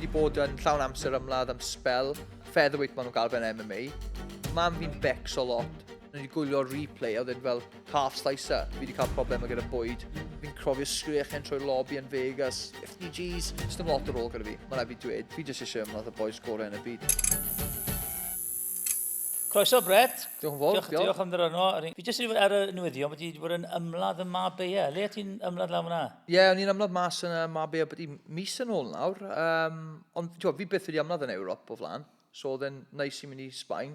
Fi wedi bod yn llawn amser ymladd am spell. Featherweight maen nhw'n gael fe'n MMA. Mam fi'n becso lot. O'n i wedi gwylio replay, oedd e'n fel calf slicer. Fi wedi cael problemau gyda bwyd. Fi'n crofio sgrechen trwy'r lobby yn Vegas. 50 Gs. Does dim lot ar ôl gyda fi. Mae'n rhaid fi dweud. Fi jyst eisiau ymladd y boys gorau yn y byd. Croeso, Brett. Diolch yn fawr. Diolch, diolch am ddyrno. Fi jyst wedi ar y newyddion bod ti wedi bod yn ymladd ym Marbella. Le ti'n ymladd lawr fyna? Ie, yeah, o'n i'n ymladd mas yn Marbella byti mis yn ôl nawr. Ond ti'n fi byth wedi ymladd yn Ewrop o flaen. So oedd e'n neis i mynd i Sbaen.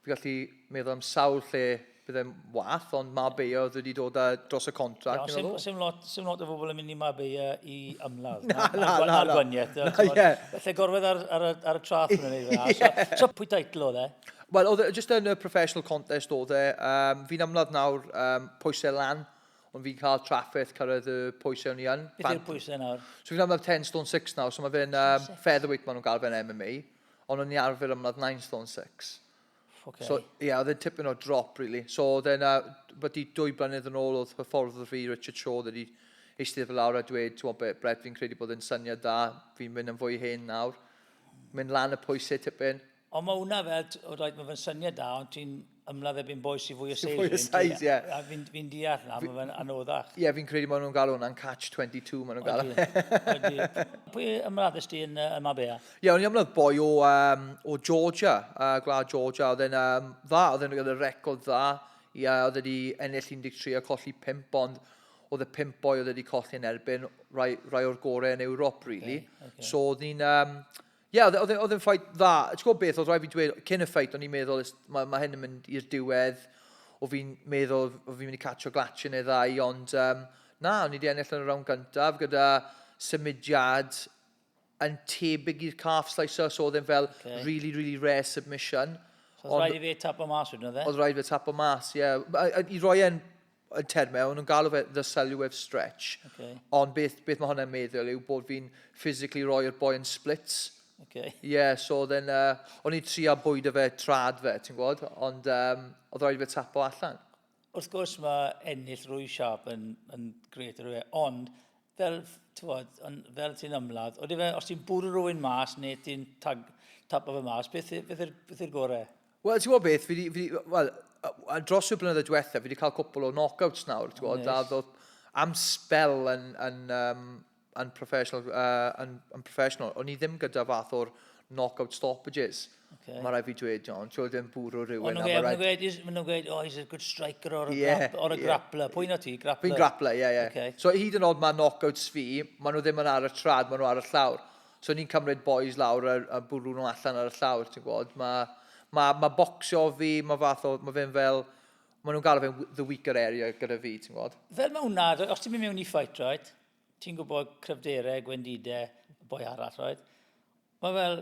Fi gallu meddwl am sawl lle bydde'n wath, ond Marbella oedd wedi dod â dros y contract. Ie, sim, sim, lot, sim lot o bobl yn mynd i Marbella i ymladd. Na, na, na. Na, gwaniaeth. Na, ie. Felly gorfod ar y traeth yn ei fe. So, pwy teitl oedd e? Wel, oedd e just yn y professional contest oedd e. Fi'n ymladd nawr pwysau lan, ond fi'n cael trafferth cyrraedd y pwysau o'n i yn. Beth yw'r pwysau nawr? So fi'n ymladd 10 stone 6 nawr, so mae fe'n featherweight maen nhw'n gael fe'n MMA. Ond o'n i arfer ymladd 9 stone 6. Okay. So, ie, yeah, oedd e'n tipyn o drop, really. So, oedd e'n, byti 2 blynedd yn ôl oedd hyfforddwr fi, Richard Shaw, wedi eistedd fe lawr a dweud, ti'n gwybod beth, Brett, fi'n credu bod e'n syniad da, fi'n mynd yn fwy hen nawr. Mynd lan y pwysau tipyn. Ond mae hwnna fel, o rhaid, mae fe'n syniad da, ond ti'n ymladd erbyn boi sy'n fwy o seis. Fwy o size, ie. A fi'n deall na, mae fe'n anoddach. Ie, yeah, fi'n credu maen nhw'n galw hwnna'n catch 22, maen nhw'n galw. Ydy. Pwy ymladdest ti yn Marbella? Ie, yeah, o'n i ymladd boi o Georgia, gwlad Georgia, oedd e'n dda, oedd e'n gyda record dda. Ie, yeah, oedd wedi ennill 13 a colli 5, ond oedd y 5 boi oedd wedi colli yn erbyn rai o'r gorau yn Ewrop, really. So oedd ni'n... Ie, yeah, oedd e'n fight dda. Ti'n gwybod beth, oedd rhaid fi dweud, cyn y fight, o'n i'n meddwl, mae hyn yn mynd i'r diwedd, o fi'n meddwl, o fi'n mynd i catcho glatchen neu ddau, ond na, o'n i wedi ennill yn y round gyntaf gyda symudiad yn tebyg i'r calf slicer, so oedd e'n fel really, really rare submission. So oedd rhaid i fe tapo mas wedyn, oedd e? Oedd rhaid i fe tapo mas, ie. Yeah. I roi e'n yn termau, o'n nhw'n galw fe the Suloev stretch. Ond beth mae hwnna'n meddwl yw bod fi'n physically roi'r boi yn splits. Ie, yeah, so then, o'n i'n trio bwydo fe trad fe, ti'n gwybod? Ond oedd rhaid i fe tapo allan. Wrth gwrs mae ennill rwy siarp yn gret ar yw e, ond fel, ti'n on, fel ti'n ymladd, oeddi fe, os ti'n bwrw rhywun mas neu ti'n tag, tapo fe mas, beth yw'r gorau? Wel, ti'n gwybod beth, fi di, wel, dros y blynyddoedd diwethaf, fi wedi cael cwpl o knockouts nawr, ti'n gwybod, a ddod am spell yn professional, o'n i ddim gyda fath o'r knockout stoppages. Mae rhaid fi dweud, John, ti'n ddim bwrw rhywun. Ond nhw'n gweud, "Oh, he's a good striker or a grappler." Pwy na ti, grappler? Fi'n grappler, ie. So hyd yn oed mae knockouts fi, maen nhw ddim yn ar y trad, maen nhw ar y llawr. So ni'n cymryd boys lawr a bwrw nhw allan ar y llawr, ti'n gwybod. Mae bocsio fi, mae fath o, mae fe'n fel, maen nhw'n galw fe'n the weaker area gyda fi, ti'n gwybod. Fel mae hwnna, os ti'n mynd mewn i fight, right, ti'n gwybod cryfderau, gwendidau, y boi arall, right? Mae fel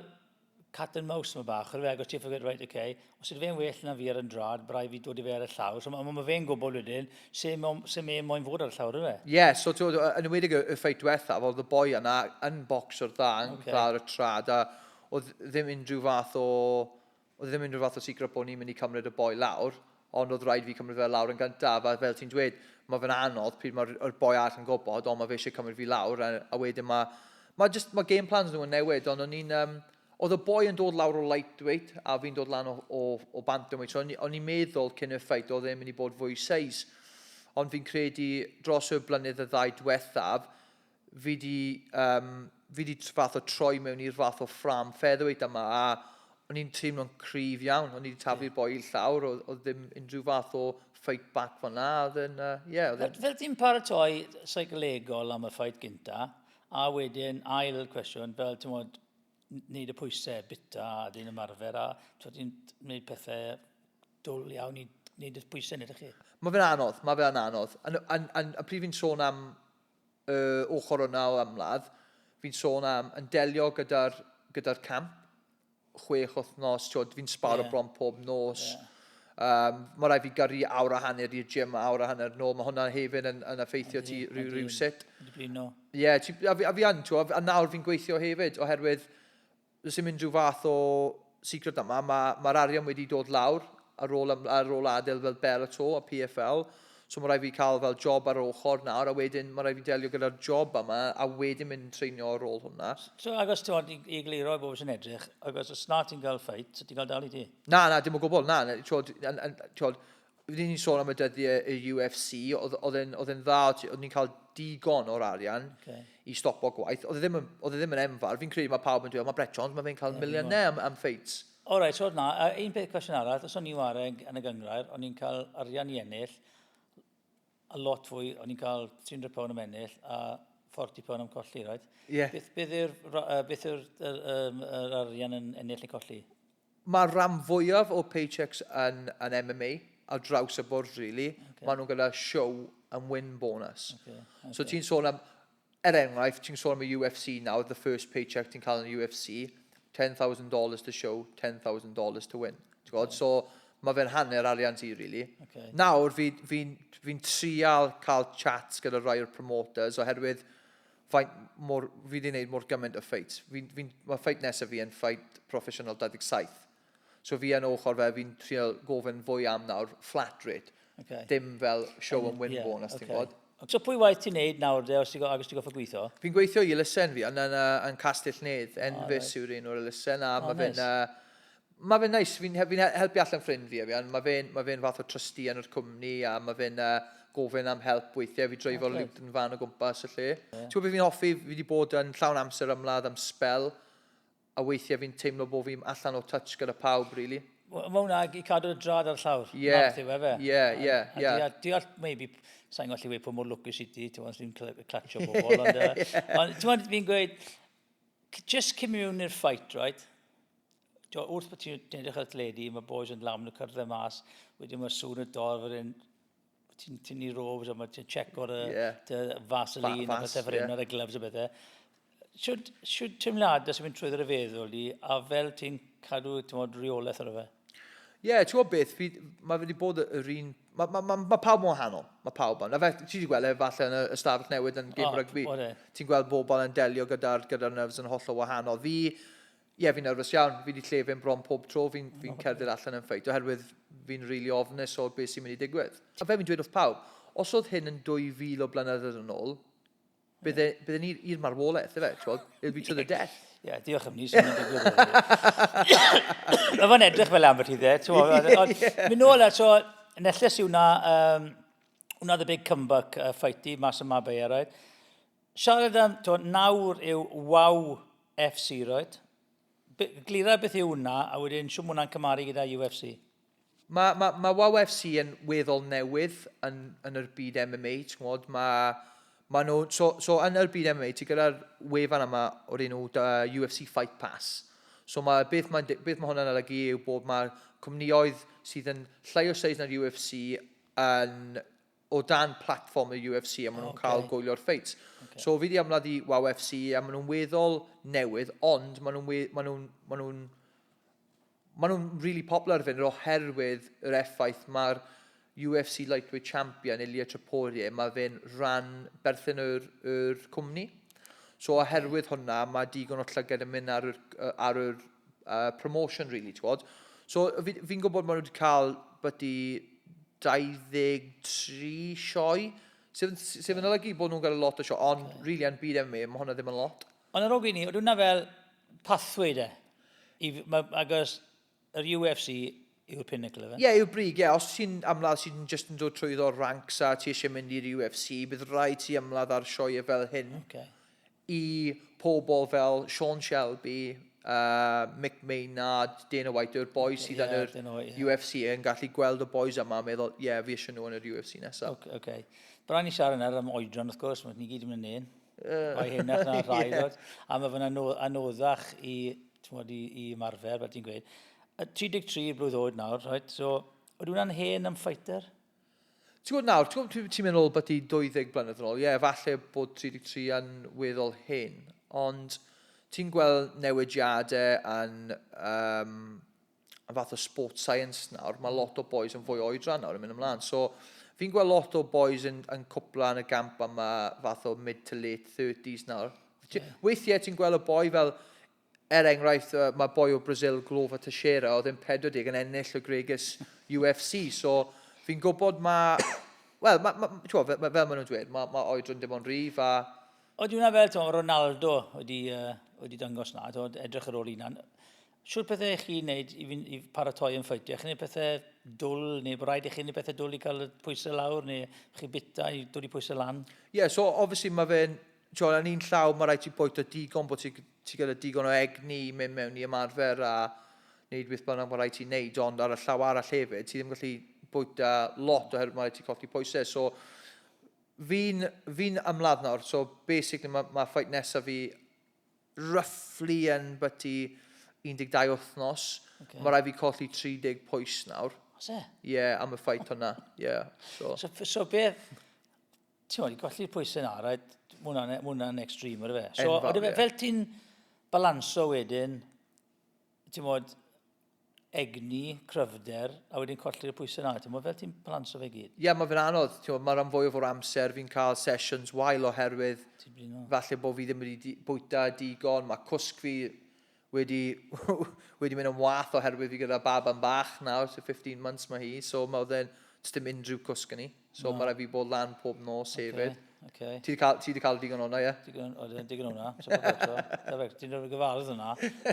cat and mouse yma bach, fe, agos ti'n ffigure, right, okay, os ydy fe'n well na fi ar yn drad, braidd fi dod i fe ar y llawr. So mae fe'n gwybod wedyn, se me moyn fod ar y llawr, yw e? Ie, yeah, so ti'n gwbod, yn enwedig y fight diwethaf, oedd y boi yna yn boxer dda, yn dda ar y trad, a oedd ddim unrhyw fath o secret bod ni'n mynd i cymryd y boi lawr, ond oedd rhaid fi cymryd fe lawr yn gyntaf, a fel ti'n dweud, mae fe'n anodd pryd mae'r boi arall yn gwybod, o, mae fe eisiau cymryd fi lawr, a wedyn mae game plans nhw yn newid, ond oedd y boi yn dod lawr o lightweight, a fi'n dod lan o bantamweight, so o'n i'n meddwl cyn y fight oedd e'n mynd i bod fwy size, ond fi'n credu dros y blynedd y ddau diwethaf, fi di fath o troi mewn i'r fath o ffram featherweight yma, a o'n i'n teimlo'n cryf iawn. O'n i wedi taflu'r boi i'r llawr, oedd ddim unrhyw fath o fight back fan'na. Oedd yn, yeah, oedd Fel ti'n paratoi seicolegol am y fight gynta, a wedyn ail cwestiwn, fel ti'n modd, wneud y pwysau, bita, a dyn ymarfer, a ti'n gwneud pethau dwl iawn i wneud y pwysau, nid ydych chi? Mae fe'n anodd, mae fe'n anodd. A pryd fi'n sôn am y ochr yna o ymladd, fi'n sôn am yn delio gyda camp, 6 wythnos, ti'wod, fi'n sbaro bron pob nos. Mae rhaid fi gyrru awr a hanner i'r gym, awr a hanner nôl. Mae hwnna hefyd yn effeithio ti rhywsut. Blino. Ie, yeah, a fi yn, ti'wod, a nawr fi'n gweithio hefyd, oherwydd does dim unrhyw fath o secret yma. Mae'r arian wedi dod lawr ar ôl adael fel Bellator a PFL. So mae rhaid fi cael fel job ar yr ochr nawr, a wedyn mae rhaid fi delio gyda'r job yma, a wedyn mynd treinio ar ôl hwnna. So agos ti'n i, i egluro i bobl sy'n edrych, agos os na ti'n cael ffeit, so ti'n cael dal i ti? Na, na, dim o gwbl, na. Ti'n Fydden ni'n sôn am y dyddiau y UFC, oedd e'n dda, oedd ni'n cael digon o'r arian okay. i stopo gwaith. Oedd e ddim yn, oedd e ddim yn enfawr. Fi'n credu mae pawb yn dweud, mae Brett Johns, mae fe'n cael yeah, miliynau am, am ffeits. O reit, so na, a un peth cwestiwn arall, os o'n i'n ware yn y gyngrair, o'n i'n cael arian i ennill, a lot fwy, o'n i'n cael 300 pound am ennill, a 40 pound am colli, right? Yeah. Beth, beth yw'r beth yw'r yr, yr arian yn ennill neu colli? Mae'r rhan fwyaf o paychecks yn, yn MMA, ar draws y bwrdd, really. Okay. Maen nhw'n gyda show and win bonus. Okay. Okay. So ti'n sôn am, er enghraifft, ti'n sôn am y UFC nawr, the first paycheck ti'n cael yn y UFC, $10,000 to show, $10,000 to win. Ti'n gwybod? Okay. So mae fe'n hanner arian ti, really. Okay. Nawr, fi'n fi, fi, fi trial cael chats gyda rai o'r promoters, oherwydd faint mor, fi wedi gwneud mor gymaint o ffeits. Fi, fi, mae ffeit nesaf fi yn ffeit proffesiynol 27. So fi yn ochr fe, fi'n trial gofyn fwy am nawr, flat rate. Okay. Dim fel show and win yeah, bonus, okay. ti'n gwybod? So pwy waith ti'n neud nawr de, os ti'n agos ti'n goffa gweithio? Fi'n gweithio i elusen fi, yn, yn, yn Castell Nedd, Enfys oh, right. yw'r un o'r elusen, a oh, mae fe'n... Nice. Mae fe'n nice, fi'n fi helpu allan ffrind fi, fi mae fe'n ma fe fath o trustee yn yr cwmni, a mae fe'n gofyn am help weithiau, fi dreifo okay. Luton fan o gwmpas y lle. Yeah. Ti'n gwybod beth fi'n hoffi, fi wedi bod yn llawn amser ymladd am spel, a weithiau fi'n teimlo bod fi'n allan o touch gyda pawb, really. Mae hwnna i cadw'r drad ar llawr. Ie. Ie, ie, ie. Deall, maybe, sa'n gallu gweud pwy mor lwcus i ti, ti'n gwybod, dwi'n clatio bobl, ond, ond ti'n gwybod, fi'n gweud, just cyn mewn i'r fight, right? Wrth bod ti'n edrych ar y teledu, mae boys yn lawn nhw cyrraedd mas, wedyn mae sŵn y dorf yr un, ti'n tynnu robes a mae ti'n check o'r yeah. dy Vaseline a pethau fel hyn ar y gloves a bethau. Shwd, shwd teimladau sy'n mynd trwy y feddwl di a fel ti'n cadw ti'n modd, reolaeth ar fe? Ie, yeah, ti'n gwybod beth, fi, mae wedi bod yr un... Mae ma, ma, ma pawb yn wahanol, mae pawb yn. A fe, ti wedi gweld e falle yn y ystafell newydd yn gêm oh, rygbi. Ti'n gweld bobl yn delio gyda'r gyda nerves yn hollol wahanol. Fi, Ie, yeah, fi'n nerfus iawn. Fi wedi llefyn bron pob tro fi'n fi cerdded allan yn ffeit, oherwydd fi'n rili really ofnus o beth sy'n mynd i digwydd. A fe fi'n dweud wrth pawb, os oedd hyn yn 2000 o blynyddoedd yn ôl, bydde, bydde ni i'r marwolaeth, efe? Ti'n it'll be to the death. Ie, yeah, diolch am ni, sy'n mynd digwydd. Mae fe'n edrych fel am ti dde, ti'n gwybod. Mynd nôl e, so, nelles i hwnna, um, hwnna the big comeback fight i, mas ym Marbella, right? Siarad am, to, nawr yw WOW FC, right? Glira beth yw hwnna, a wedyn siw hwnna'n cymaru gyda UFC? Mae ma, ma WOW FC yn weddol newydd yn, yn yr byd MMA, ti'n gwybod? Mae ma nhw, so, so yn yr byd MMA, ti gyda'r wefan yma o'r enw UFC Fight Pass. So mae, beth mae, beth mae hwnna'n olygu yw bod mae cwmnïoedd sydd yn llai o seis na'r UFC yn o dan platfform y UFC a maen nhw'n okay. cael gwylio'r ffeits. Okay. So fi di ymladd i WoW FC a maen nhw'n weddol newydd, ond maen nhw'n maen nhw'n maen nhw'n maen nhw'n really popular fynd oherwydd yr effaith mae'r UFC Lightweight Champion Ilia Topuria, mae fe'n rhan berthyn yr, yr cwmni. So oherwydd hwnna, mae digon o llygad yn mynd ar yr, ar yr promotion, really, ti'n gwybod. So fi'n fi gwybod maen nhw wedi cael byti 23 sioe, sydd, sydd yn olygu bod nhw'n cael lot o sioe, ond okay. really, yn byd MMA, mae hwnna ddim yn lot. Ond ar ôl ni, oedd hwnna fel pathway de? I, ma, agos yr UFC yw'r pinnacle efe? Ie, yeah, yw'r brig, ie. Yeah. Os ti'n ymladd sy'n just yn dod trwyddo'r ranks a ti eisiau mynd i'r UFC, bydd rhaid ti ymladd ar sioe fel hyn. Okay. I pobl fel Sean Shelby, Mick Maynard, Dana White, yw'r boys sydd yn yr yeah. UFC yn gallu gweld y boys yma a meddwl, ie, yeah, fi eisiau nhw yn yr UFC nesaf. Okay. okay. Bydd rhaid ni siarad nawr am oedran, wrth gwrs, mae ni gyd yn mynd yn Mae hynach na rhai, yeah. A mae fe'n anoddach i, mod, i, i ymarfer, fel ti'n gweud. 33 blwydd oed nawr, right? So, ydy hwnna'n hen am fighter? Ti'n gwybod nawr, ti'n gwybod ti'n mynd ôl byti 20 blynedd yn ôl, ie, yeah, falle bod 33 yn weddol hyn, ond ti'n gweld newidiadau yn, um, yn fath o sport science nawr, mae lot o boys yn fwy oedran nawr yn mynd ymlaen. So, fi'n gweld lot o boys yn, yn cwpla yn y gamp yma fath o mid to late 30s nawr. Yeah. Weithiau ti'n gweld y boi fel Er enghraifft, mae boi o Brazil, Glover Teixeira, oedd yn 40 yn ennill y Gregus UFC. So, fi'n gwybod mae Wel, ma, ma, ma, fel, fel maen nhw'n dweud, mae ma oedran dim ond rif a... Oeddi hwnna fel, ti'n Ronaldo wedi, wedi dangos na, ti'n edrych ar ôl hunan. Siwr pethau i chi'n neud i, i paratoi yn ffeitio? Chi'n neud pethau dwl, neu bod rhaid i chi neud pethau dwl i cael y pwysau lawr, neu chi bita i dod i pwysau lan? Ie, yeah, so obviously mae fe'n... Ti'n yn un llaw, mae rhaid ti bwyta digon bod ti, ti gyda digon o egni i mynd mewn i ymarfer a wneud beth bynnag mae rhaid ti wneud, ond ar y llaw arall hefyd, ti ddim yn gallu bwyta lot oherwydd mae rhaid ti colli pwysau. So, fi'n fi ymladd nawr, so basically mae ma fight nesaf fi roughly yn byti 12 wythnos. Okay. Mae rhaid fi colli 30 pwys nawr. Oes e? Ie, yeah, am y fight hwnna. Yeah, so. So, so beth, ti'n meddwl, i golli'r pwysau na, right, mae hwnna'n hwnna extreme, ydy fe? So, Enfawr, ie. Fel ti'n balanso wedyn, ti'n modd, egni, cryfder, a wedyn colli'r pwysau na, ti'n modd, fel ti'n balanso fe gyd? Ie, yeah, mae fe'n anodd. Ti'n modd, mae rhan fwyaf o'r amser fi'n cael sessions wael oherwydd falle bod fi ddim wedi bwyta digon, mae cwsg fi wedi, wedi mynd yn wath oherwydd fi gyda baban bach nawr, so 15 months mae hi, so mae oedd e'n, dim unrhyw cwsg yn ni. So no. mae rhaid fi bod lan pob nos okay. hefyd. Okay. Ti wedi cael, ti wedi cael digon o'na, ie? Digon, o, digon o'na. So, ti'n rhoi gyfarwydd yna.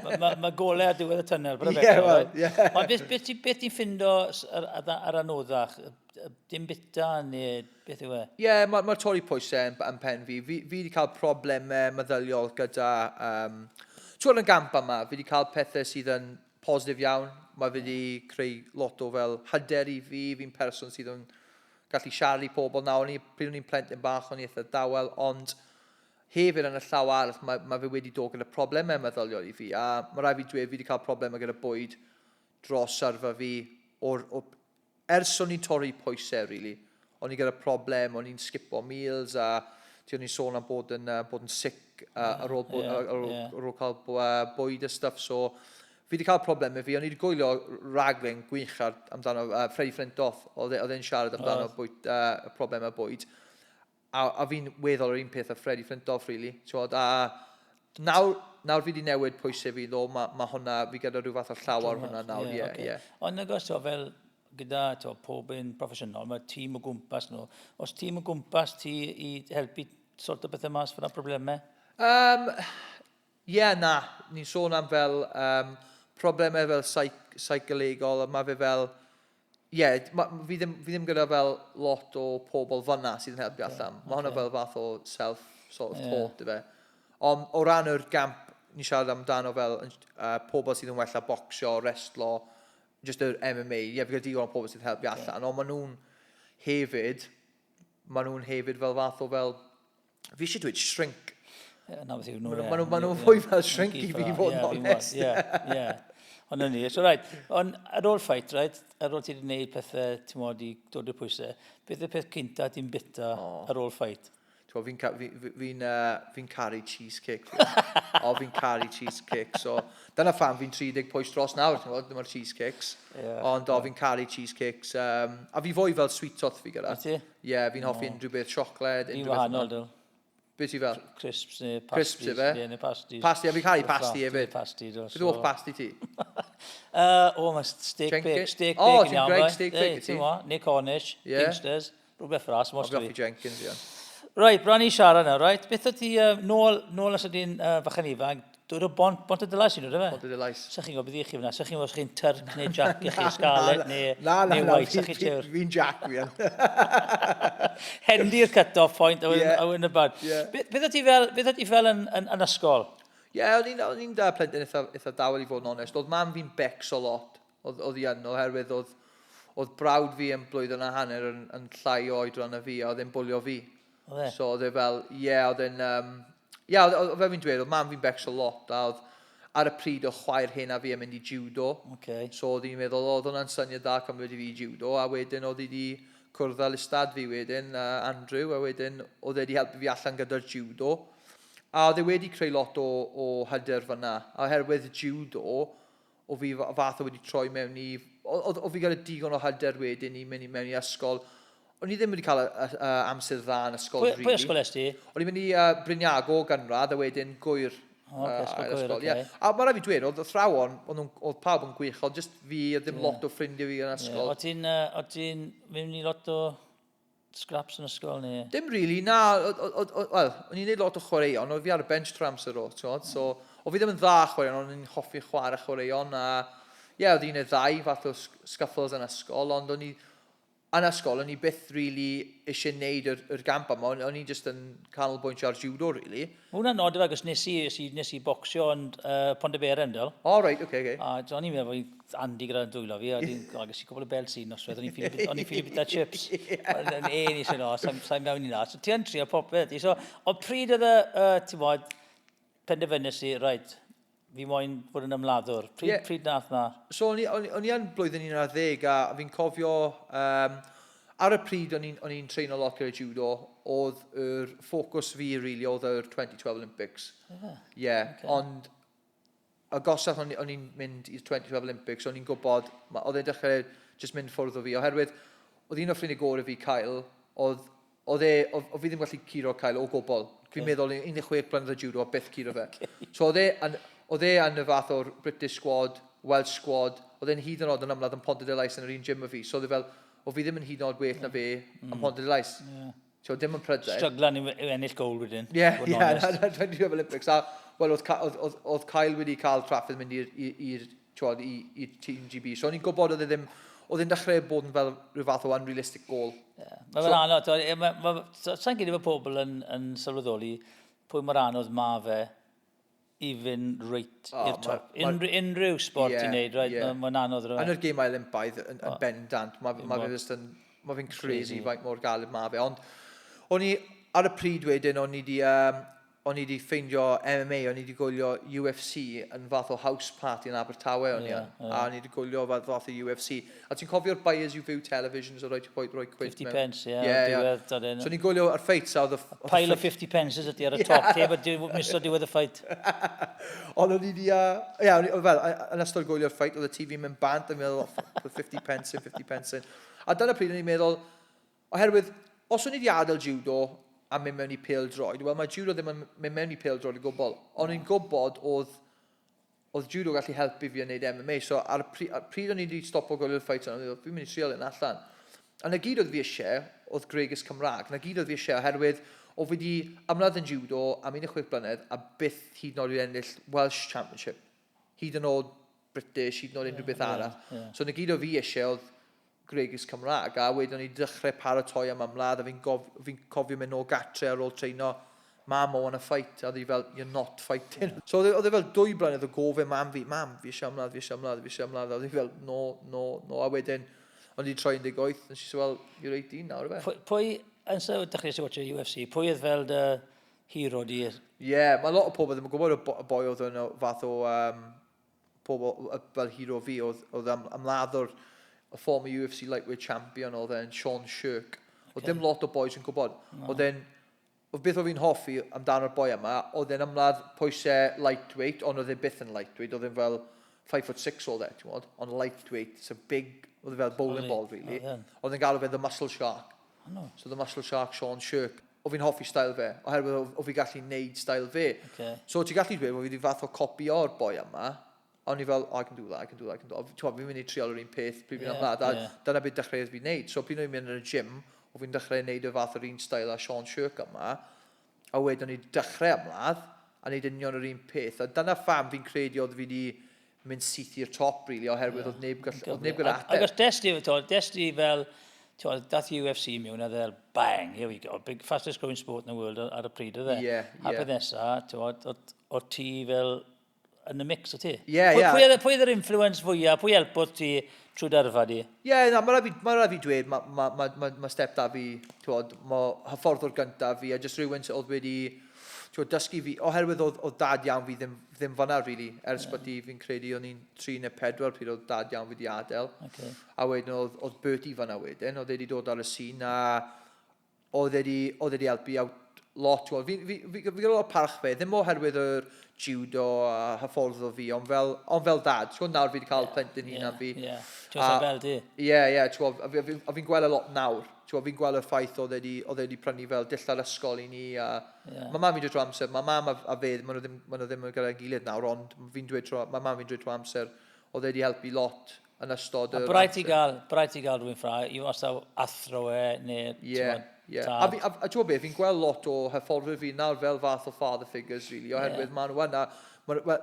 Mae ma, ma golau ar diwedd y tunnel. Ie, wel, ie. Ond beth, beth, beth ti'n ffindo ar, ar, ar anoddach? Dim bita neu beth yw e? Ie, yeah, mae'r ma torri pwysau yn, yn pen fi. Fi, fi wedi cael problemau meddyliol gyda... Um, Ti'n yn gamp yma, fi wedi cael pethau sydd yn positif iawn. Mae fi wedi creu lot o fel hyder i fi. Fi'n person sydd yn gallu siarad i pobl nawr. O'n i, pryd o'n i'n plentyn bach, o'n i eitha dawel, ond hefyd yn y llaw arall, mae, mae fe wedi dod gyda problemau meddyliol i fi. A mae rhaid fi dweud, fi wedi cael problemau gyda bwyd dros arfa fi o'r, o, ers o'n i'n torri pwysau, really. O'n i gyda problem, o'n i'n skipo meals a ti o'n i'n sôn am bod yn, bod yn sick ar ôl, yeah, ar, ôl, yeah. ar ôl cael bwyd a stuff, so fi wedi cael problemau fi, o'n i wedi gwylio raglen gwych ar, amdano Freddie Flintoff, oedd e, oedd e'n siarad amdano oh. bwyd, problemau bwyd. A, a fi'n weddol yr un peth â Freddie Flintoff, really. Twod, a nawr, nawr fi wedi newid pwysau fi, ddo, mae ma hwnna, fi gyda rhyw fath o llaw ar hwnna nawr, ie, yeah, okay. ie. Ond nag oes, fel gyda to, pob un proffesiynol, mae tîm o gwmpas nhw. Os tîm o gwmpas ti i helpu sort o bethau mas fyna problemau? Ie, yeah, na. Ni'n sôn am fel um, problemau fel psych, psycholegol, a mae fe fel... Ie, yeah, ma, fi, ddim, fi ddim gyda fel lot o pobl fyna sydd yn helpu okay, allan. Mae hwnna okay. fel fath o self sort of yeah. thought, ife. Ond o ran yr gamp, ni'n siarad amdano fel pobl sydd yn wella bocsio, wrestlo, just yr MMA, ie, yeah, fi gyda digon o pobl sydd yn helpu okay. allan, ond maen nhw'n hefyd, maen nhw'n hefyd fel fath o fel, fi eisiau dweud shrink. Yeah, na beth yw nhw, Maen nhw, nhw fwy fel shrink i fi fod yn onest. Ie, ie. Ond ni. So, right, ond ar ôl fight, right, ar ôl ti wedi gwneud pethau, ti'n modd, i dod i'r pwysau, beth yw'r peth cynta ti'n bita oh. ar ôl fight? Fi'n fi, fi, fi, fi caru cheesecake. o, fi'n caru cheesecake. So, dyna pham fi'n 30 pwys dros nawr, ti'n gwybod, dyma'r cheesecakes. Yeah, Ond o, fi'n caru cheesecakes. Um, a fi fwy fel sweet tooth fi gyda. Ti? Ie, yeah, fi'n hoffi oh. unrhyw beth siocled. Fi'n wahanol, dwl. Be ti fel? Crisps neu pasties. Crisps ife? Ie, neu pasties. Pasty, a fi'n caru pasty hefyd. Pasty, do. Beth yw'ch pasty ti? O, mae steak bake. Steak bake O, ti'n Greg steak bake ti? Neu Cornish, yeah. Kingsters, rhywbeth fras, mostly. O, fi hoffi Jenkins, ie. Right, bron i siarad nawr, right? Beth oedd ti, uh, nôl, nôl os ydy'n uh, fachan ifanc, dod o bont, bont y Dylais i'n dod, efe? Bont y Dylais. Sa chi'n gwybod beth i chi fyna? Sa chi'n gwybod os chi'n Turk neu Jack i chi, Scarlett neu, na, na, neu White, sa chi'n siwr? Fi'n Jack fi. Hendy'r cut-off point, a wedyn y bad. Yeah. Beth oedd ti fel, beth oedd ti fel yn, yn, yn ysgol? Ie, yeah, o'n i'n da plentyn eitha, eitha dawel i fod yn onest. Oedd mam fi'n becso lot, oedd, oedd hi yn, oherwydd oedd, oedd brawd fi yn blwyddyn a hanner yn, yn llai o oedran na fi, a oedd e'n bwlio fi. Oedd e? So oedd e fel, ie, yeah, oedd e'n... Um, ie, yeah, oedd, fel fi'n dweud, oedd mam fi'n becso lot, a oedd ar y pryd oedd chwaer hyn a fi yn mynd i judo. Okay. So oedd hi'n meddwl, oedd hwnna'n syniad dda cymryd i fi i judo, a wedyn oedd hi wedi cwrdd â listad fi wedyn, Andrew, a wedyn oedd e wedi helpu fi allan gyda'r judo. A oedd e wedi creu lot o, o hyder fyna. A oherwydd judo, o fi fath o wedi troi mewn i... Oedd o fi gyda digon o hyder wedyn i mynd i mewn i ysgol. O'n i ddim wedi cael y, y, y amser dda yn ysgol, pwy, really. Pwy ysgol es ti? O'n i'n mynd i Bryn Iago gynradd a wedyn Gwyr. O, okay, ysgol Gwyr, oce. Yeah. A mae rhaid fi dweud, oedd athrawon, oedd, oedd pawb yn gwych, oedd just fi, oedd ddim yeah. lot o ffrindiau fi yn ysgol. Yeah. Oedd ti'n uh, ti'n mynd i lot o scraps yn ysgol neu? Dim really, na. Wel, o'n i'n neud lot o chwaraeon, oedd fi ar y bench trwy amser o, ti'n gwybod? So, o fi ddim yn dda chwaraeon, ond o'n i'n hoffi chwarae chwaraeon, a ie, yeah, oedd un neu ddau fath o scuffles yn ysgol, ond o'n i, yn ysgol, o'n i byth really eisiau neud yr gamp yma, o'n i just yn canolbwyntio ar judo, really. Mae hwnna'n nod efo, achos nes i bocsio yn Pontyberem, del. O, oh, reit, oce, okay, oce. Okay. A o'n i'n meddwl bod Andy gyda dwylo fi, a ges i cwbl o belt un noswaith, o'n i'n ffili bita chips. O'n i'n eisiau no, sa'n mewn i na. So ti yn trio popeth. So, ond pryd oedd y, ti'n bod, penderfynus i, reit, fi moyn fod yn ymladdwr. Pryd, yeah. Pryd nath na? So, o'n i yn blwyddyn 11 a fi'n cofio, ar y pryd o'n i'n treino lot gyda judo, oedd yr ffocws fi, really, oedd yr 2012 Olympics. Yeah. Yeah, okay. Ond agosach o'n i'n mynd i'r 2012 Olympics, o'n i'n gwybod, oedd e'n dechrau just mynd ffwrdd o fi, oherwydd oedd un o ffrindiau gorau fi, Kyle, oedd e, oedd fi ddim gallu curo Kyle o gwbl. Okay. Fi'n meddwl 16 blynedd o judo a byth curo fe. Okay. So oedd e yn y fath o'r British squad, Welsh squad, oedd e'n hyd yn oed yn ymladd yn Pontarddulais yn yr un gym o fi. So oedd e fel, oedd fi ddim yn hyd yn oed well na fe yn Pontarddulais. Yeah. So dim yn pryder. Stryglan i ennill gold wedyn. Ie, ie, na 2012 Olympics. A, wel, oedd Kyle wedi cael trafferth mynd i'r Team GB. So o'n i'n gwybod oedd e ddim, oedd e'n dechrau bod yn fel rhyw fath o unrealistic goal. Yeah. Mae fe'n anodd. Sa'n credu bod pobl yn sylweddoli pwy mor anodd ma fe i fynd reit i'r top. Unrhyw sport ti'n neud, right? Yeah. Mae'n anodd. Yn yr gemau Olympaidd yn bendant, mae fe just yn, mae fe'n crazy faint mor galed ma fe. Ond o'n i, ar y pryd wedyn, o'n i di ffeindio MMA, o'n i di gwylio UFC yn fath o house party yn Abertawe o'n i yn. A o'n i di gwylio fath o UFC. A ti'n cofio'r buy as you view televisions o roi roi quid 50 pence, ie. Yeah. So o'n i'n gwylio ar fights a oedd y Pile of 50 pences ydi ar y top table, miso diwedd y fight. Ond o'n i di, ie, fel, yn ystod gwylio'r fight, oedd y TV mynd bant, a meddwl, oh, put 50 pence in, 50 pence in. A dyna pryd o'n i'n meddwl, oherwydd, os o'n i di adael judo a mynd mewn i pêl-droed, wel mae judo ddim yn mynd mewn i pêl-droed o gwbl. Ond o'n i'n gwybod oedd judo gallu helpu fi yn neud MMA. So ar y pryd o'n i wedi stopo gwylio'r fight, o'n i'n fi'n mynd i trial un allan. A na gyd oedd fi eisiau, oedd gwregys Cymraeg. Na gyd oedd fi eisiau, oherwydd o fi wedi ymladd yn judo am 16 blynedd a byth hyd yn oed i ennill Welsh Championship. Hyd yn oed British, hyd yn oed unrhyw beth arall. So na gyd oedd fi eisiau oedd gwregys Cymraeg. A wedyn o'n i dechrau paratoi am ymladd a fi cofio mynd nôl gatre ar ôl treino, "Mam, I want to fight." A oedd hi fel, "You're not fighting." So oedd e fel 2 blynedd o gofyn mam fi, "Mam, fi eisiau ymladd, fi eisiau ymladd, fi eisiau ymladd." A oedd hi fel, "No, no, no." A wedyn, o'n i troi 18, and she said, "Well, you're 18 nawr, ife?" Pwy, yn so dechrau si watch UFC, pwy oedd fel dy hero di? Ie, yeah, mae lot o pobl ddim yn gwybod y boi oedd yn o fath o pobl fel hero fi, oedd ymladdwr, y former UFC lightweight champion oedd e'n Sean Sherk. Oedd dim lot o boys yn gwybod. No. Oedd beth o fi'n hoffi amdano'r boi yma, oedd e'n ymladd pwysau lightweight, ond oedd e byth yn lightweight, oedd e'n fel 5 foot 6 oedd e, ti'n gwybod? Ond lightweight, it's a big, oedd e fel bowling ball, really. Oedd e'n galw fe The Muscle Shark. Oh, no. So The Muscle Shark, Sean Sherk. O fi'n hoffi style fe, oherwydd o fi gallu neud style fe. So ti'n gallu dweud bod fi wedi fath o copio'r boi yma, a o'n i fel, "Oh, I can do that, I can do that, I can do that." Ti'n fi'n mynd i trial yr un peth pryd fi'n ymladd, a dyna beth dechreuodd fi wneud. So pryd o'n i'n mynd yn y gym, o fi'n dechrau wneud y fath o'r un style a Sean Sherk yma, a wedyn o'n i dechrau ymladd, a wneud union yr un peth. A dyna pham fi'n credu oedd fi wedi mynd syth i'r top, really, oherwydd oedd neb gyda ateb. Ac os des di, des di fel, ti'n dath UFC mewn a fel, bang, here we go, big fastest growing sport in the world ar y pryd, oedd e? Yeah, A peth nesa, ti'n o ti fel yn y mix o ti? Ie, ie. Pwy oedd yr influence fwyaf? Pwy helpodd ti trwy dyrfa di? Ie, yeah, na, ma raid fi dweud, ma step-dad fi, t'wod, mae hyfforddwr gyntaf fi, a jyst rhywun sydd oedd wedi t'wod, dysgu fi, oherwydd oedd dad iawn fi ddim fanna, really, ers yeah. bod i fi'n credu o'n i'n 3 neu 4 pryd oedd dad iawn fi wedi adael. A wedyn oedd Bertie fanna wedyn, oedd e wedi dod ar y sîn, a oedd e wedi helpu out lot. T'wod, fi gyda lot o parch fe, ddim oherwydd yr judo a hyfforddo fi, ond fel dad. Ti'n gwybod nawr fi wedi cael plentyn hunan fi. Ie, ti'n gwybod fel di? Ie, ie, ti'n gwybod, a fi'n gweld y lot nawr. Ti'n gwybod, fi'n gweld y ffaith oedd e wedi prynu fel dillad ysgol i ni. A Mae mam fi'n dweud trwy amser, mae mam a fe, maen nhw ddim yn gyda'i gilydd nawr, ond fi'n dweud trwy, mae mam fi'n dweud trwy amser, Oedd e wedi helpu lot yn ystod yr... A braidd ti gael, braidd ti gael rhywun ffra, i os taw athro e, neu... Ie, ie. A, fi, a ti'n beth, fi'n gweld lot o hyfforddwyr fi nawr fel fath o father figures, really, oherwydd yeah. maen nhw yna, ma, ma,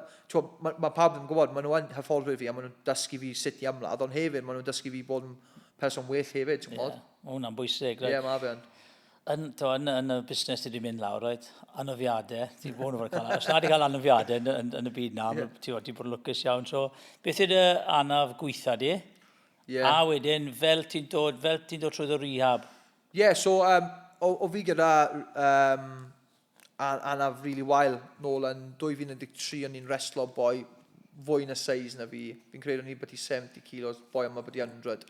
ma, ma pawb ddim yn gwybod, maen nhw yn hyfforddwyr fi a maen nhw'n dysgu fi sut i ymladd, ond hefyd maen nhw'n dysgu fi bod yn person well hefyd, ti'n gwybod? Yeah. Mae hwnna'n bwysig. Ie, yeah, mae fe yn yn, to, yn, yn y busnes ti wedi mynd lawr, right? Anafiadau, ti bod yn fod cael, os na di cael anafiadau yn, yn, yn y byd na, yeah. ti wedi bod yn lwcus iawn. So, beth yw dy anaf gweitha di? Yeah. A wedyn, fel ti'n dod, fel ti'n dod trwy rehab? Ie, yeah, so, um, o, o fi gyda um, anaf really wael nôl yn 2013, o'n i'n reslo boi fwy na size na fi. Fi'n credu o'n i'n byti 70 kilos, boi yma byti 100.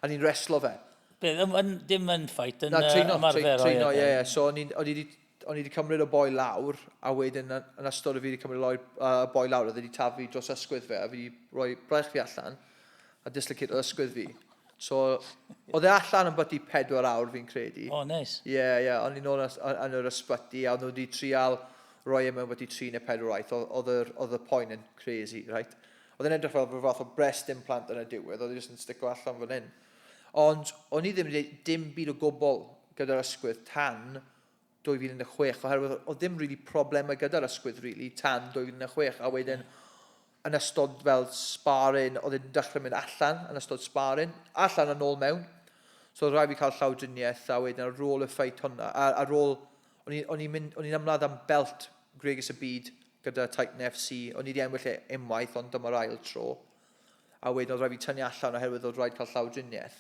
A ni'n reslo fe. Be, yn, yn, dim yn fight, yn Na, treino, ymarfer. Treino, ie, ie. So o'n i wedi cymryd y boi lawr, a wedyn yn ystod o fi wedi cymryd y boi lawr, oedd wedi taflu dros ysgwydd fe, a fi wedi rhoi braich fi allan, a dislocate o ysgwydd fi. So, oedd e allan yn byty 4 awr fi'n credu. O, oh, nice. Ie, yeah, ie, yeah. O'n i'n ôl yn yr ysbyty, a o'n nhw wedi trial rhoi e mewn byty 3 neu 4 waith. Oedd y poen yn crazy, right? Oedd e'n edrych fel rhyw fath o breast implant yn y diwedd, oedd e jyst yn stico allan fan hyn. Ond o'n i ddim wedi dim byd o gwbl gyda'r ysgwydd tan 2016, oherwydd oedd ddim really problemau gyda'r ysgwydd really tan 2006, a wedyn yn ystod fel sparring, oedd e'n dechrau mynd allan yn ystod sparring, allan yn ôl mewn. So oedd rhaid fi cael llawdriniaeth a wedyn ar ôl y ffeit hwnna, ar ôl, o'n i'n ymladd am belt Gregus y Byd gyda Titan FC, o'n i wedi enwill e unwaith, ond dyma'r ail tro. A wedyn oedd rhaid fi tynnu allan oherwydd oedd rhaid cael llawdriniaeth.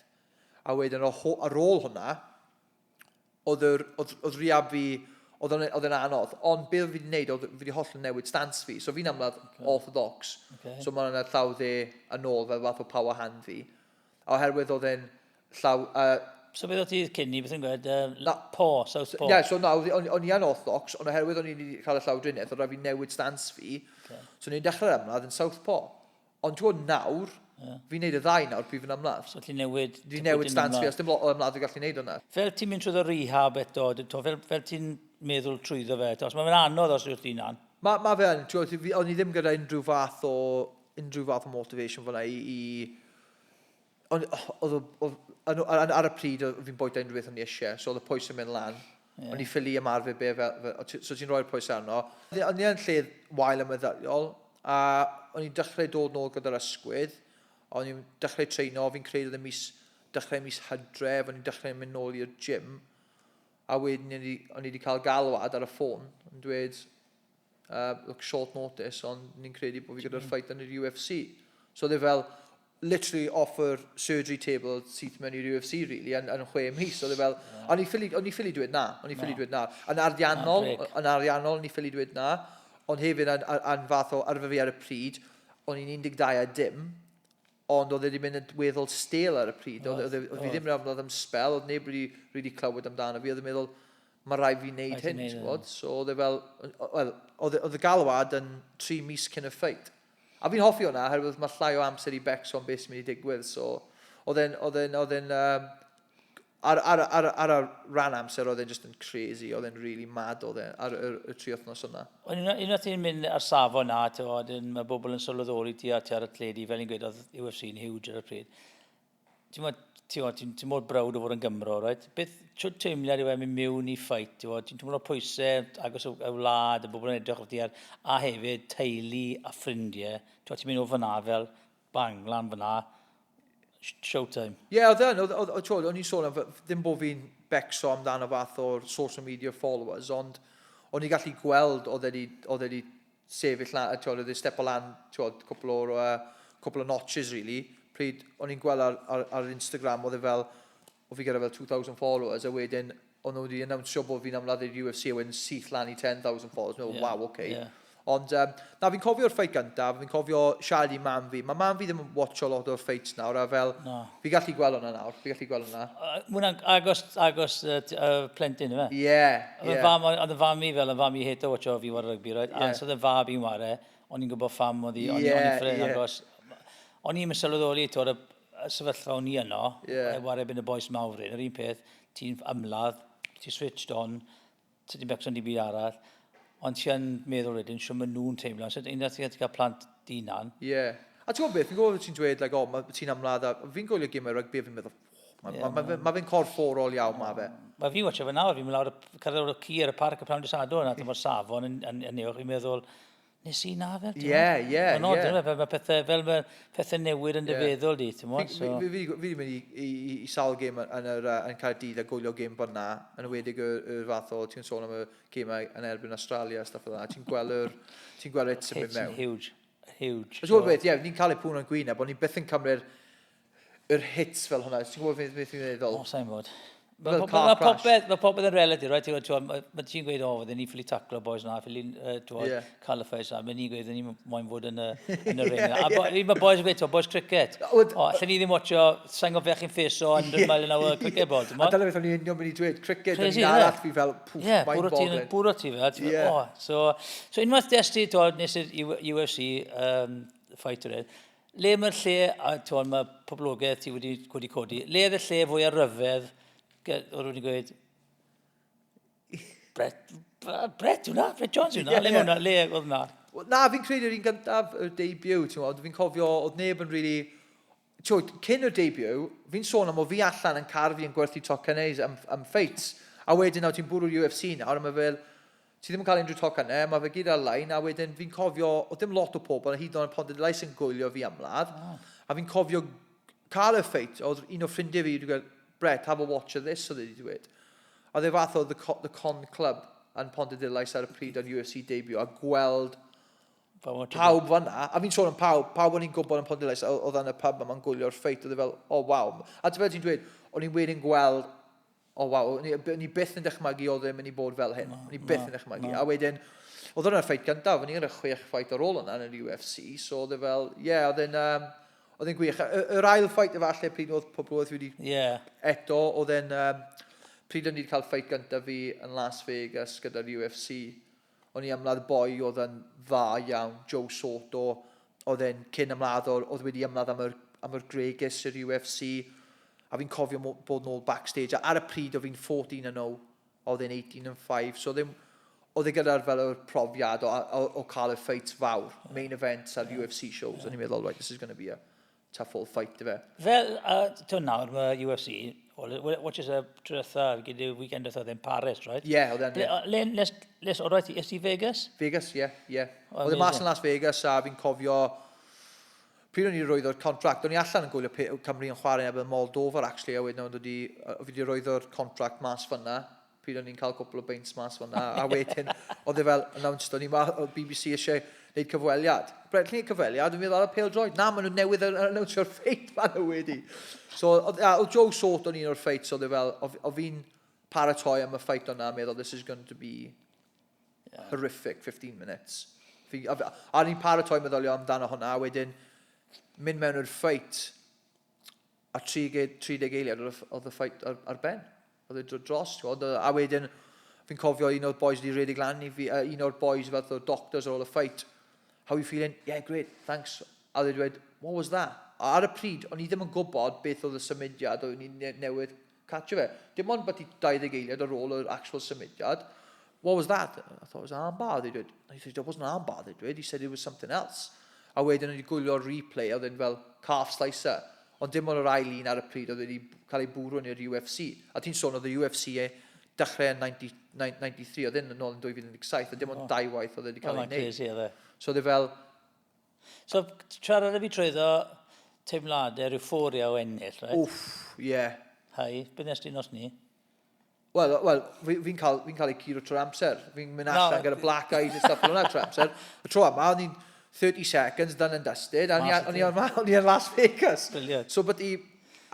A wedyn ar ôl hwnna, oedd, yr, oedd, oedd rehab fi, oedd o'n anodd. Ond beth fi wedi gwneud, oedd fi wedi hollol newid stance fi. So fi'n ymladd okay. orthodox. Okay. So mae'n yna llaw dde yn ôl fel fath o power hand fi. A oherwydd oedd e'n llaw... So beth oedd ti cyn ni, beth yn gweud? Na, po, south po. Ie, yeah, so na, o'n i yn orthodox, ond oherwydd o'n i wedi cael y llawdriniaeth, oedd rhaid fi newid stance fi. Okay. So ni'n dechrau ymladd yn southpaw. Ond ti'n gwybod nawr, yeah. fi'n neud y ddau nawr pryd fi'n ymladd. So ti'n newid... Dwi'n newid stance fi, os dim lot o ymladd fi'n gallu neud hwnna. Fel ti'n mynd trwy rehab eto, to, fel, fel ti'n meddwl trwyddo fe, os mae'n anodd os yw'r hunan. Mae ma fe yn, ti'n gwybod, o'n i ddim gyda unrhyw fath o, unrhyw fath o motivation fyna i, i ond oedd, oedd, ar, ar y pryd oedd fi'n bwyta unrhyw beth o'n i eisiau, so oedd y pwys yn mynd lan. Yeah. O'n i ffili ymarfer be fel, fel, so ti'n rhoi'r pwys arno. O'n i yn lle wael y meddyliol, a o'n i'n dechrau dod nôl gyda'r ysgwydd, o'n i'n dechrau treino, fi'n credu oedd y mis, dechrau mis Hydref, o'n i'n dechrau mynd nôl i'r gym, a wedyn o'n i wedi cael galwad ar y ffôn yn dweud, look, short notice, ond ni'n credu bod fi gyda'r fight yn yr UFC. So oedd e fel, literally off yr surgery table syth mewn i'r UFC, really, yn, yn 6 mis. Oedd e fel, yeah. o'n i ffili dweud na, o'n i ffili dweud na. Yn ariannol, yn ariannol, o'n i ffili dweud na, ond hefyd yn, yn, yn fath o arfer fi ar y pryd, o'n i'n 12 a dim, ond oedd e wedi mynd yn weddol stale ar y pryd. Oedd fi ddim yn ymladd am spel, oedd neb wedi really clywed amdano fi, oedd e'n meddwl, mae rhaid fi wneud hyn, ti'n gwybod? So oedd e fel, wel, oedd y galwad yn 3 mis cyn y ffeit. A fi'n hoffi hwnna, oherwydd mae llai o amser i becso am beth sy'n mynd i digwydd, so oedd e'n, ar, ar, ar, ar y ran amser oedd e'n just yn crazy, oedd e'n really mad oedd e ar y, y 3 wythnos yna. Unwaith ti'n mynd ar safon na, ti'n gwbod, mae bobl yn sylweddoli ti a ti ar y teledu, fel ni'n gweud, oedd UFC yn huge ar y pryd. Ti'n gwbod, ti'n ti mor browd o fod yn Gymro, right? Beth, shwt teimlad yw e mynd mewn i ffeit, ti'n gwbod, ti'n teimlo pwysau agos y wlad, y bobl yn edrych ar ti ar, a hefyd teulu a ffrindiau, ti'n gwbod, ti'n mynd o fyna fel bang, lan fyna, showtime. Ie, yeah, oedd e'n, oedd, o'n i'n sôn am, ddim bod fi'n becso amdano fath o'r social media followers, ond o'n i'n gallu gweld oedd e wedi sefyll lan, ti'n oedd e step o lan, ti'n cwpl o notches, really. Pryd o'n i'n gweld ar Instagram, oedd e fel, o fi gyda fel 2,000 followers, a wedyn, o'n nhw wedi announceo bod fi'n ymladd i'r UFC, a wedyn syth lan i 10,000 followers. No, wow, okay. Ond, na, fi'n cofio'r ffeit gyntaf, fi'n cofio siarad i mam fi. Mae mam fi ddim yn watcho lot o'r ffeits nawr, a fel, No. fi gallu gweld hwnna nawr, fi gallu gweld hwnna. Mwna'n agos, agos plentyn, yfe? Ie, Oedd ie. fam, oedd y fam i fel, y fam i hato watcho fi ware rygbi, right? Ie. A so oedd y fab i'n ware, o'n i'n gwybod pham oedd hi, o'n i'n ffrind agos. O'n i'n sylweddoli, twod, y sefyllfa o'n i yno, ware byn y boys mawr un, yr un peth, ti'n ymladd, ti'n switched on, ti'n becso'n di byd arall, ond ti yn meddwl wedyn, siw maen nhw'n teimlo. So, unwaith ti'n cael plant dy hunan, Ie. A ti'n gwybod beth, fi'n gwybod beth ti'n dweud, like, oh, ma, ti'n ymladd, a fi'n gwylio gemau rygbi a fi'n meddwl, oh, mae yeah, ma, ma, ma fe'n corfforol iawn, ma fe. Mae fi'n watcha fe nawr, fi'n mynd lawr, cyrraedd lawr y ci ar y parc y prawn dy Sadwrn, a dyma'r safon yn, yn, yn uwch, fi'n meddwl, nes i na fel, ti'n Ie, ie, ie. Fel mae pethau, fel mae pethau newid yn dy feddwl di, ti'n mwyn? So. Fi wedi mynd i, i, i, i sawl gêm yn, yn, yr, yn Caerdydd a gwylio gêm fyna, yn ewedig y, y fath o, ti'n sôn am y gemau yn erbyn Australia a stuff fel yna, ti'n gweld yr, ti'n gweld hits yn mynd mewn. Huge, huge. Ti'n gwybod beth, ie, ni'n cael ei pŵn o'n gwyneb, ond ni byth yn cymryd yr hits fel hwnna. Ti'n gwybod beth beth fi'n meddwl? O, sa'n bod. Fel car crash. Popeth, mae popeth yn relative, right? Ti'n mae ti'n gweud, o, fydden ni ffili taclo boys na, ffili, yeah. cael y ffeis na. Mae ni'n gweud, ni moyn fod yn y, yn y ring. Yeah, a yeah. mae boys yn gweud, boys cricket. O, allan ni ddim watcho, sa'n gwybod fe chi'n ffeso 100 mile an hour cricket ball, ti'n A dyna beth o'n i'n union mynd i dweud, cricket, yn un arall fi fel, pwff, yeah, mind boggling. Bwrw ti fel, yeah. oh, so, so unwaith des ti, ti'n nes i'r UFC fight yr Le mae'r lle, a ti'n mae poblogaeth ti wedi, wedi codi, le oedd y lle fwy ar ryfedd, oedd rhywun wedi gweud, Brett, Brett yw na, Brett Jones yw na, le yeah. le oedd na? Na, fi'n credu'r un gyntaf, y debut, ti'n gwybod, fi'n cofio, oedd neb yn really... Ti'n cyn y debut, fi'n sôn am o fi allan yn car fi yn gwerthu tocynnau am, am fights, a wedyn nawr ti'n bwrw'r UFC nawr, a mae fel, ti ddim yn cael unrhyw tocynnau, mae fe gyd ar-lein, a wedyn fi'n cofio, oedd dim lot o pobl, a hyd yn oed yn Pontarddulais yn gwylio fi ymladd, oh. a fi'n cofio cael y ffeit, oedd un o ffrindiau fi wedi gweud, Brett, have a watch of this, oedd wedi dweud. A oedd e fath o The, The Con Club yn Pontarddulais ar y pryd ar UFC debut, a gweld pawb fanna, a fi'n sôn am pawb, pawb o'n i'n gwybod yn Pontarddulais, oedd yn y pub yma'n gwylio'r ffeit, oedd e fel, oh wow. A ti'n fel ti'n dweud, o'n i'n wedyn gweld, oh wow, o'n i byth yn dychmygu oedd e'n mynd i bod fel hyn. O'n i byth yn dychmygu. A wedyn, oedd hwnna'r ffeit gyntaf, o'n i gyda chwech ffeit ar ôl hwnna yn yr UFC, so oedd e fel, ie, yeah, oedd e'n, oedd e'n gwych. Yr ail ffeit efallai pryd oedd pobl wedi yeah. eto, oedd e'n, pryd o'n i wedi cael ffeit gyntaf fi yn Las Vegas gyda'r UFC, O'n i ymladd boi oedd yn dda iawn, Joe Soto, oedd e'n cyn ymladdwr, oedd wedi ymladd am yr, am yr gregus yr UFC, a fi'n cofio bod nôl backstage, a ar y pryd oedd fi'n 14-0, oedd e'n 18-5, so ddim, oedd e gyda'r fel yr profiad o, o, o cael y fights fawr, main events ar UFC shows, o'n i'n meddwl, right, this is going to be a tough old fight, ife. Fel, ti'n nawr, mae UFC, well, what is y tro diwetha, gyda weekend diwetha, oedd e'n Paris, right? Ie, yeah, oedd e'n, ie. Le, les, les, o right, es i Vegas? Vegas, ie, yeah, ie. Yeah. Oedd e mas yn Las Vegas a fi'n cofio pryd o'n i roeddo'r contract, o'n i allan yn gwylio Cymru yn chwarae efo Moldova, actually, a wedyn o'n dod i, fi wedi roeddo'r contract mas fyna, pryd o'n i'n cael cwpl o beints mas fyna, a wedyn, oedd e fel announced, o'n i ma, oedd BBC eisiau gwneud cyfweliad. Brett, chi'n cyfweliad, o'n i'n meddwl ar y pêl-droed. Na, maen nhw newydd announcio'r ffeit ma nhw wedi. So, oedd, oedd Joe Soto yn un o'r ffeits, oedd e fel, oedd fi'n paratoi am y ffeit o'na, meddwl, this is going to be yeah. horrific 15 minutes. Fi, a, a ni'n paratoi meddylio amdano hwnna, a wedyn mynd mewn i'r ffeit, a 30, 30 eiliad oedd y ffeit ar, ar ben. Oedd e dros, ti'n gwybod? A wedyn, fi'n cofio un o'r boys wedi rhedeg lan i fi, un o'r boys fath o'r doctors ar ôl y ffeit. How are you feeling? Yeah, great, thanks. A oedd e dweud, what was that? A ar y pryd, o'n i ddim yn gwybod beth oedd y symudiad o'n i'n newydd catcho fe. Dim ond beth i 20 eiliad ar ôl yr actual symudiad. What was that? I thought it was an armbar, they dweud. He said, it wasn't an armbar, they dweud. He said it was something else. A wedyn o'n i gwylio'r replay, oedd e'n fel calf slicer. Ond dim ond yr ail un ar y pryd oedd wedi cael ei bwrw yn yr UFC. A ti'n sôn oedd y UFC e dechrau yn 90, 93, oedd e'n yn ôl yn 2017, a dim ond oh. dau waith oedd wedi cael ei wneud. Crazy, oedd e. So oedd e fel... So, siarad fi trwyddo teimladau, euphoria o ennill, right? Wff, ie. Yeah. Hai, beth nes ti nos ni? Wel, well, fi'n fi cael, fi cael ei curo trwy'r amser. Fi'n mynd allan gyda black eyes and stuff fel hwnna trwy'r amser. Y tro yma, o'n i'n 30 seconds done and dusted, a o'n i yn Las Vegas. Brilliant. So, but i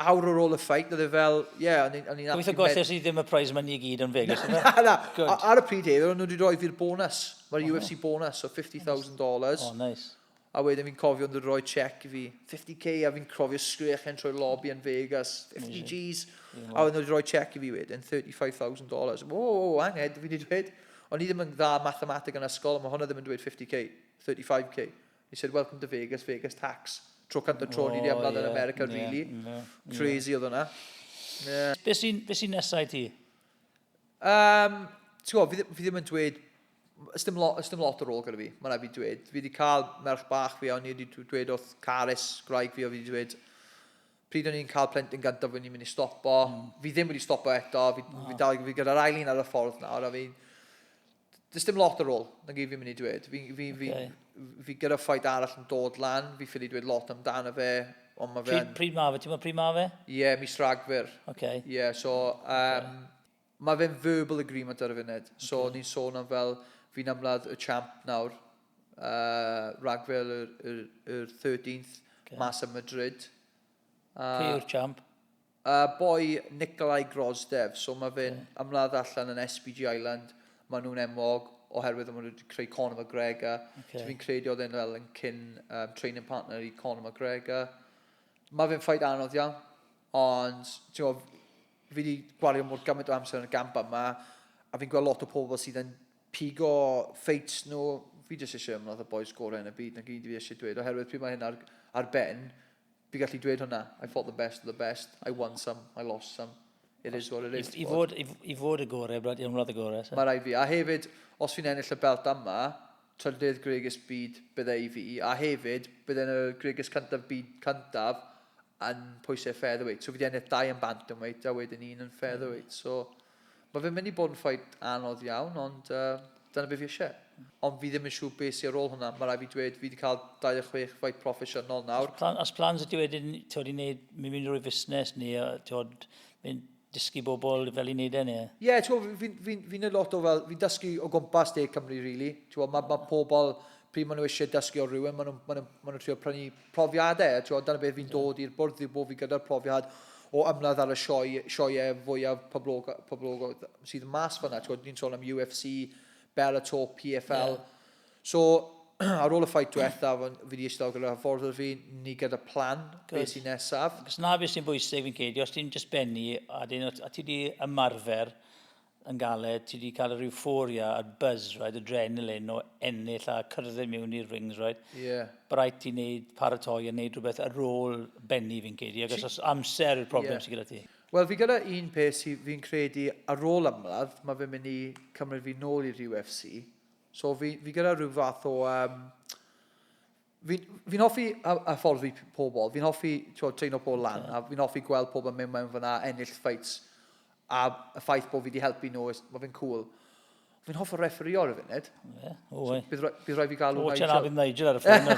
awr ar ôl y fight, oedd e fel, ie, yeah, o'n i'n Gobeithio golles i ddim y prize money i gyd yn Vegas. Na, na. na. Ar y pryd hefyd, o'n nhw wedi rhoi fi'r bonus. Mae'r oh, UFC bonus, so $50,000. Oh, nice. A wedyn fi'n cofio yn rhoi check i fi, 50k, a fi'n cofio sgrechen trwy'r lobby yn Vegas, 50 Gs. A wedyn nhw wedi rhoi check i fi wedyn, $35,000. O, oh, hang on, fi wedi dweud. O'n i ddim yn dda mathemateg yn ysgol, ond mae hwnna ddim yn dweud 50k, 35k. He said, welcome to Vegas, Vegas tax. Tro cyntaf tro ni wedi ymladd yn America, really. Yeah, Crazy oedd hwnna. Yeah. Be sy'n be sy nesau ti? Um, ti'n gwybod, fi, fi ddim yn dweud Ys dim lot, ys dim lot ar ôl gyda fi, mae'n rhaid fi dweud. Fi wedi cael merch bach fi, o'n i wedi dweud wrth Carys, gwraig fi, o fi wedi dweud, pryd o'n i'n cael plentyn gyntaf, o'n i'n mynd i stopo. Fi ddim wedi stopo eto, fi, no. fi dal fi gyda'r ail un ar y ffordd nawr, a fi... Does dim lot ar ôl, na gyd fi'n mynd i dweud. Fi, fi, fi, fi gyda fight arall yn dod lan, fi ffili dweud lot amdano fe, ond mae fe'n... Pryd ma fe? Ti'n gwybod pryd ma fe? Ie, yeah, mis Rhagfyr. Okay. Ie, yeah, so... Mae fe'n verbal agreement ar y funud. So ni'n sôn am fel fi'n ymladd y champ nawr, Rhagfyr yr 13th, mas yn Madrid. Pwy yw'r champ? Boi Nikolai Grozdev, so mae fe'n ymladd allan yn SBG Island. Maen nhw'n enwog oherwydd maen nhw wedi creu Conor McGregor. So fi'n credu oedd e'n fel yn cyn training partner i Conor McGregor. Mae fe'n fight anodd iawn, ond ti'n gwybod, fi wedi gwario mor gymaint o amser yn y gamp yma, a fi'n gweld lot o pobl sydd yn pigo fights nhw. Fi jyst eisiau ymladd y boys gorau yn y byd, na gyd fi eisiau dweud, oherwydd pryd mae hyn ar ben, fi gallu dweud hwnna. I fought the best of the best. I won some, I lost some. It is what it is. I fod y gorau, brad, i ymladd y gorau. So. Mae rhaid fi. A hefyd, os fi'n ennill y belt yma, trydydd gregus byd bydde i fi, a hefyd, bydde'n y gregus cyntaf byd cyntaf yn pwysau featherweight. So fi wedi ennill dau yn bantamweight a wedyn un yn featherweight. So mae fe'n mynd i bod yn fight anodd iawn, ond dyna beth fi eisiau. Ond fi ddim yn siŵr beth sy'n ar ôl hwnna. Mae rhaid fi dweud, fi wedi cael 26 fight proffesiynol nawr. Os plans ydy wedyn, ti'n i wneud, mynd rwy fusnes neu, ti'n mynd dysgu bobl fel i wneud e, neu? Ie, yeah, ti'n gwybod, fi'n neud lot o fel, fi'n dysgu o gwmpas De Cymru, really. Ti'n gwybod, ma pobl, pryd maen nhw eisiau dysgu o rhywun, maen nhw trio prynu profiadau. Ti'n gwybod, dyna beth fi'n dod i'r bwrdd yw bod fi gyda'r profiad o ymladd ar y sioeau fwyaf poblog sydd mas fyna. Ti'n gwybod, ni'n sôn am UFC, Bellator, PFL. So, ar ôl y fight diwethaf, fi wedi eistedd gyda hyfforddwr fi, ni gyda plan beth sy'n nesaf. Cos na beth sy'n bwysig fi'n credu, os ti'n just bennu a ti wedi ymarfer yn galed, ti wedi cael yr euphoria a'r buzz, right, adrenaline o ennill a cyrraedd mewn i'r rings, right? Braidd ti'n neud paratoi a neud rhywbeth ar ôl bennu fi'n credu, ac os amser yw'r problem sydd gyda ti. Wel, fi gyda un peth sydd fi'n credu ar ôl ymladd, mae fe'n mynd i cymryd fi nôl i'r UFC. So fi gyda rhyw fath o... Fi'n hoffi hyfforddi pobl, fi'n hoffi treino pobl lan, a fi'n hoffi gweld pobl yn mynd mewn fyna, ennill fights, a y ffaith bod fi wedi helpu nhw, mae fe'n cool. Fi'n hoffi referio ar y funud. Ie, o, wei. So, bydd rhaid fi galw Nigel. O, bydd Nigel ar y ffôn.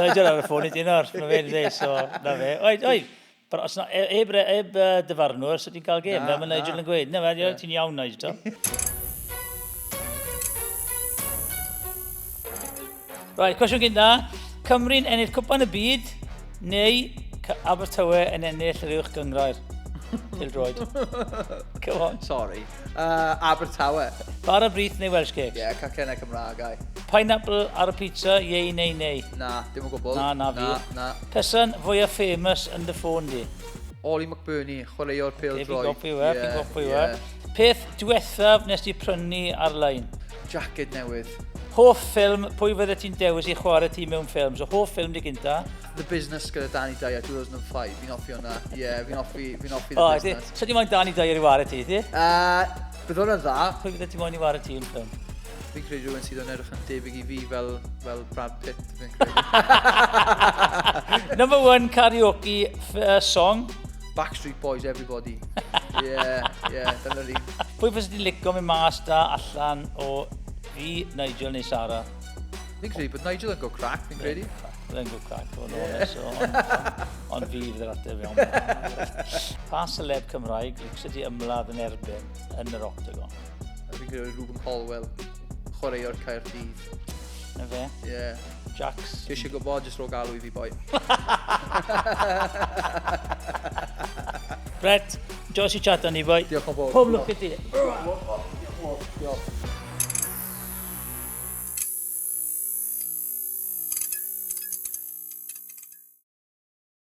Nigel ar y ffôn i ti nawr, mae fe'n dweud, so, na fe. Oi, oi, but os na, heb dyfarnwr, so ti'n cael gêm, fel mae Nigel yn gweud. Na fe, ti'n iawn, Nigel. Right, cwestiwn gynta. Cymru'n ennill cwpan y byd neu Abertawe yn ennill yr uwch gyngrair? Pêl-droed. Come on. Sorry. Abertawe. Bara brith neu Welsh cakes? Ie, yeah, cacennau Cymraeg, ai. Pineapple ar y pizza, yay neu neu? Na, dim o gwbl. Na, na fi. Na, na. Person fwyaf famous yn dy ffôn di? Oli McBurnie, chwaraewr pêl droed. Fi'n gwybod yw e, fi'n gwybod yw e. Peth diwethaf nes ti prynu ar-lein? Jacket newydd. Hoff ffilm, pwy fydde ti'n dewis i chwarae ti mewn ffilm? So hoff ffilm di gynta? The Business gyda Danny Dyer, 2005. Fi'n hoffi hwnna. Ie, yeah, fi'n hoffi The Business. So ti moyn Danny Dyer i ware ti, ti? Bydd hwnna'n dda. Pwy fydde ti moyn i ware ti yn ffilm? Fi'n credu rhywun sydd yn edrych yn debyg i fi fel Brad Pitt, fi'n credu. Number one karaoke song? Backstreet Boys, Everybody. Yeah, dyna'r un. Pwy fysa ti'n licio mynd mas da allan o fi, Nigel neu Sara? Fi'n credu bod Nigel yn go crack, fi'n credu. Bydd e'n go crack, fod yn onest. So, ond fi fydd yr ateb iawn. Pa celeb Cymraeg licse ti ymladd yn erbyn yn yr octagon? Fi'n credu Ruben Colwell, chwaraewr Caerdydd. Na fe? Ie. Yeah. Jacks. Ti eisiau gwybod, jyst ro galw i fi, boi. Brett, joio si chat ni, boi. Diolch yn fawr. Pob lwc i ti. Diolch.